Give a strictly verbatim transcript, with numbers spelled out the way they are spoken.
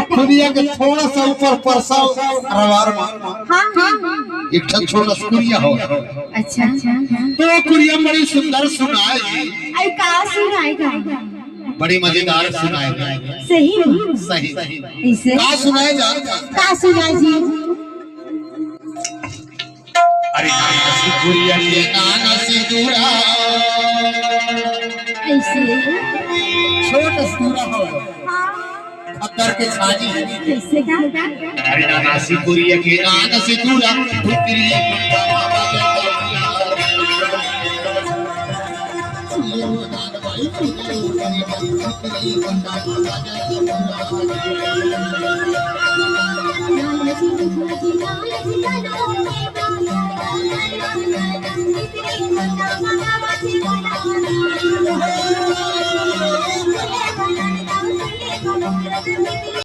खुरिया के थोड़ा सा ऊपर परसा रवार मा हाँ, हाँ। एक ठन छोटा सा कुरिया हो। अच्छा, अच्छा। तो वो कुरिया बड़ी सुंदर सुनाय जी। अरे, का सुनाय का? बड़ी मजेदार सुनाय। सही में? सही। इसे? का सुनाय जात? का सुनाय जी? अरे नाना सिंदूरिया के नाना सिंदूरा। ऐसे? छोट सिंदूरा हो। हाँ। खद्दर के छाजी। कैसे का? अरे नाना सिंदूरिया के नाना सिंदूरा। भीतरी